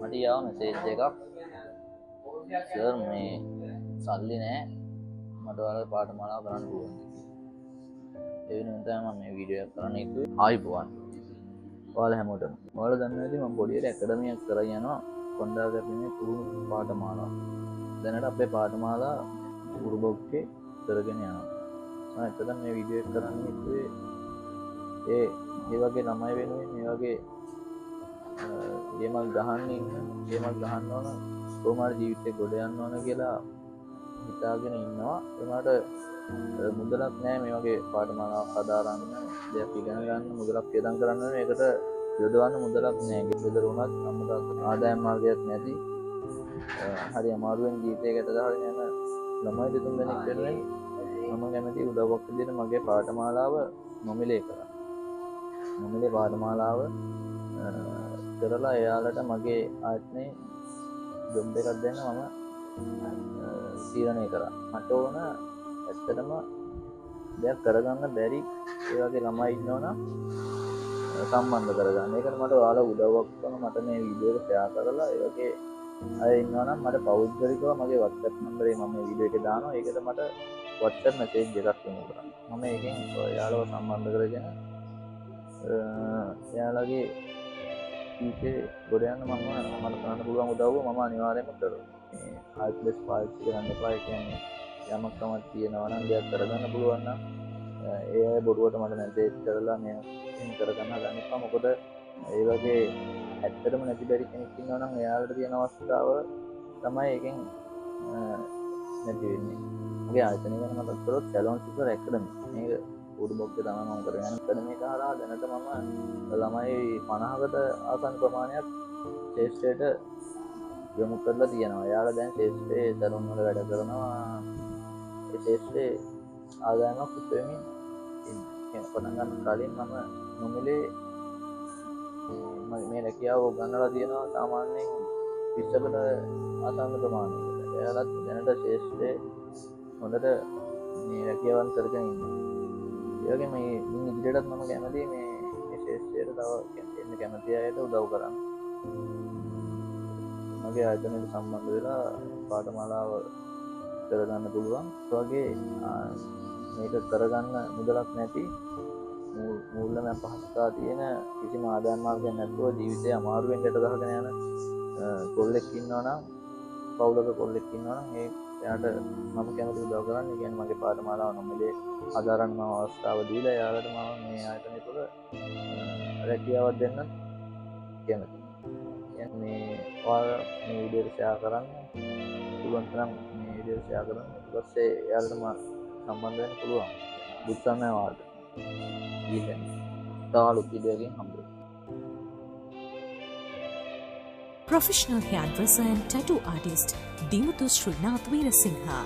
මට ආව මැසේජ් එකක්, සර් මේ සල්ලි නෑ, මට ඔයාලගේ පාඨමාලාව කරන්න පුළුවන් කියලා. ඒ වෙනුවෙන් තමයි මම මේ වීඩියෝ එක කරන්න හිතුවේ. ආයුබෝවන් ඔයාලා හැමෝටම. ඔයාලා දන්නවා ඇති මම පොඩියට ඇකඩමියක් කරගෙන යනවා කොණ්ඩා කැපීමේ පුහුණු පාඨමාලාව. දැනට අපේ පාඨමාලා උරුබොක්කේ කරගෙන යනවා. මම ඇත්තටම මේ වීඩියෝ එක කරන්න හිතුවේ ඒ ඒ වගේ ළමයි වෙනුවෙන්, මේ වගේ ගේමක් ගහන්න ඉන්න, ගේමක් ගහන්න ඕන, කොහොම හරි ජීවිතේ ගොඩ යන්න ඕන කියලා හිතාගෙන ඉන්නවා. ඒ වුණාට මුදලක් නෑ මේ වගේ පාඨමාලාවක් හදාරන්න, දෙයක් ඉගෙන ගන්න මුදලක් වියදම් කරන්න ඕනේ. ඒකට යොදවන්න මුදලක් නෑ. ගෙදර වුණත් අම්මා තාත්තා ආදායම් මාර්ගයක් නැති, හරි අමාරුවෙන් ජීවිතය ගැට ගහගෙන යන ළමයි දෙතුන් දෙනෙක් වෙනුවෙන් මම කැමති උදව්වක් විදිහට මගේ පාඨමාලාව නොමිලේ කරන්න. නොමිලේ පාඨමාලාව කරලා එයාලට මගේ ආයතනයේ ජොබ් එකක් දෙන්න මම තීරණය කරා. මට ඕන ඇත්තටම දෙයක් කරගන්න බැරි ඒ වගේ ළමයි ඉන්නවනම් සම්බන්ධ කරගන්න. ඒකට මට ඔයාලා උදව්වක් කරන, මට මේ වීඩියෝ එක ෂෙයා කරලා ඒ වගේ අය ඉන්නවනම් මට පෞද්ගලිකව මගේ WhatsApp නම්බරේ මම මේ වීඩියෝ එකේ දානවා. ඒකට මට WhatsApp message එකක් යොමු කරන්න. මම ඒකෙන් ඔයාලව සම්බන්ධ කරගෙන එයාලගේ ජීවිතේ ගොඩ යන්න මට කරන්න පුළුවන් උදව්ව මම අනිවාර්යයෙන්ම කරනවා. මේ ආයිප්ලස් පාවිච්චි කරන්න එපා. ඒ කියන්නේ යමක් කමක් තියෙනවා නම් දෙයක් කරගන්න පුළුවන් නම් ඒ අය බොරුවට මට මැසේජ් කරලා මේ එහෙම කරගන්න හදන්න එපා. මොකද ඒ වගේ ඇත්තටම නැති බැරි කෙනෙක් ඉන්නවා නම් එයාලට තියෙන අවස්ථාව තමයි ඒකෙන් නැති වෙන්නේ. මගේ ආයතනය ගැන මතක් කරොත් සැලොන් සුපර් ඇකඩමි. මේක ඌරුබොක්කේ තමයි මම කරගෙන යන්නේ. ඇකඩමි එක හරහා දැනට මම ළමයි 50කට ආසන්න ප්‍රමාණයක් ක්ෂේත්‍රයට යොමු කරලා තියෙනවා. එයාලා දැන් ක්ෂේත්‍රයේ සැලොන් වල වැඩ කරනවා. ඒ ක්ෂේත්‍රයේ ආදායමක් උපයමින් ඉන්නවා. පටන් ගන්න කලින් මම නොමිලේ මේ රැකියාව උගන්වලා තියෙනවා සාමාන්‍යයෙන් 20කට ආසන්න ප්‍රමාණයකට. එයාලත් දැනට ක්ෂේත්‍රයේ හොඳට මේ රැකියාවන් කරගෙන ඉන්නවා. ඒ වගේම මේ මින් ඉදිරියටත් මම කැමතියි මේ මේ ක්ෂේත්‍රයට තව එන්න කැමති අයට උදව් කරන්න. මගේ ආයතනයට සම්බන්ධ වෙලා පාඨමාලාව කරගන්න පුළුවන්. ඒ වගේ මේක කරගන්න මුදලක් නැති, මූල්‍යමය අපහසුතා තියෙන, කිසිම ආදායම් මාර්ගයක් නැතුව ජීවිතේ අමාරුවෙන් ගැට ගහගෙන යන කොල්ලෙක් ඉන්නවා නම්, පවුලක කොල්ලෙක් ඉන්නවා නම් ඒ එයාට මම කැමති උදව් කරන්න. ඒ කියන්නේ මගේ පාඨමාලාව නොමිලේ හදාරන්න මම අවස්ථාව දීලා එයාලට මම මේ ආයතනය තුළ රැකියාවක් දෙන්න කැමතියි. කියන්නේ ඔයාලා මේ වීඩියෝ එක ෂෙයා කරන්න පුළුවන් තරම් මේ වීඩියෝ ෂෙයා කරන්න. ඊට පස්සේ එයාලට මම සම්බන්ධ වෙන්න පුළුවන්. බුදු සරණයි ඔයාලට. ගිහින් තව අලුත් වීඩියෝ එකකින් හම්බ වෙමු. Professional hairdresser and tattoo artist Dimuthu Srinath Weerasinghe.